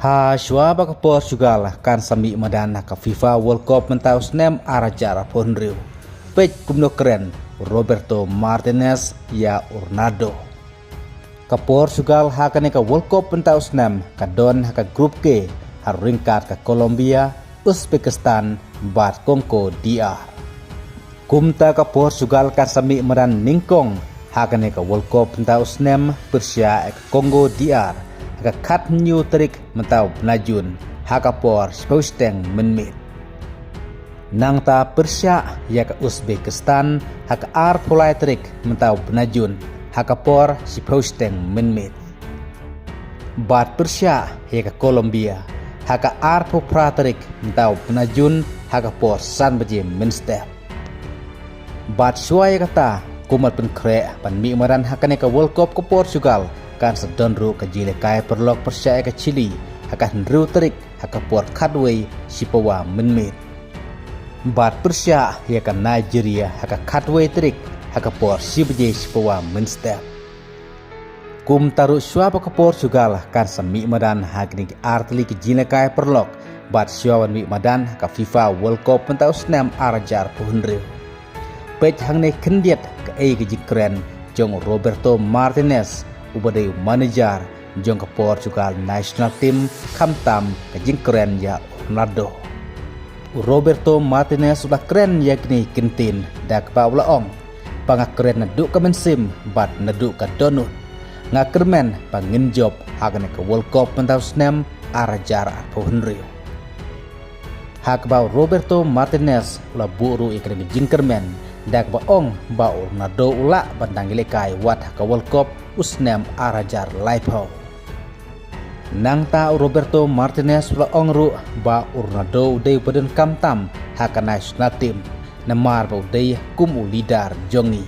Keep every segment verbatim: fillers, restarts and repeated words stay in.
Ha shuwa ba ka Portugal kan sa mih madan ha ka FIFA World Cup mynta u snem ar hajar arphew hynriew, peit kumno kren Roberto Martinez ïa u Ronaldo. Ka Portugal ha kane ka World Cup mynta u snem ka don ha ka Group K ha ryngkat ka Colombia, Uzbekistan bad Congo D R. Kumta ka Portugal kan sa mih madan nyngkong ha kane ka World Cup mynta u snem pyrshah ïa ka Congo D R ha ka khathynñiew tarik mynta u bnai Jun ha ka por shiphew shiteng mynmiet. Nangta pyrshah ïa ka Uzbekistan ha ka arphew lai tarik mynta u bnai Jun ha ka por shiphew shiteng mynmiet. Bad pyrshah ïa ka Colombia ha ka arphew phra tarik mynta u bnai Jun ha ka por san baje mynstep. Bad shuwa ïa kata, kum ban pynkhreh ban mih madan ha kane ka World Cup ka Portugal kan sa don ruh ka jingïalehkai paralok pyrshah ïa ka Chile ha ka hynriew tarik ha ka por khatwei shipawa mynmiet. Bad pyrshah ïa ka Nigeria ha ka khatwei tarik ha ka por shi baje shipawa mynstep. Kumta ruh shuwa ba ka Portugal kan sa mih madan ha kine ki artylli ki jingïalehkai paralok bad shuwa ban mih madan ha ka FIFA World Cup mynta u snem ar hajar arphew hynriew. Peit hangne khyndiat kaei ka jingkren jong u Roberto Martinez, uba dei u manager jong ka Portugal national team, khamtam ka jingkren ïa u Ronaldo. U Roberto Martinez u la kren ïa kine ki kyntien da kaba u la ong ba nga kren naduh ka mynsiem bad naduh ka dohnud. Nga kyrmen ba ngin jop ha kane ka World Cup mynta u snem ar hajar arphew hynriew. Ha kaba u Roberto Martinez u la buh ruh ïa kane ka jingkyrmen da kaba ong ba u Ronaldo u lah ban dang ïalehkai wat ha ka World Cup u snem ar hajar laiphew. Nangta u Roberto Martinez u la ong ruh ba u Ronaldo u dei uba donkam tam ha ka national team namar ba u dei kum u leader jong ngi.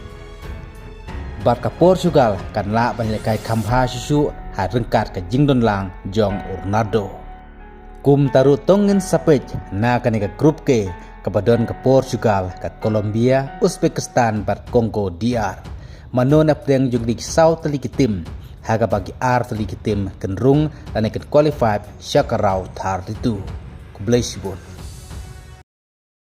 Bad ka Portugal kan lah ban ïalehkai kham bha shuh shuh ha ryngkat ka jingdon lang jong u Ronaldo. Kumta ruh to ngin sa peit na kane ka Group K kaba don ka Portugal, ka Colombia, Uzbekistan bad Congo D R. Mano na pdeng jong kine ki saw tylli ki team ha kaba ki ar tylli ki team kin rung lane kin qualify sha ka round thirty-two. Khublei shibun.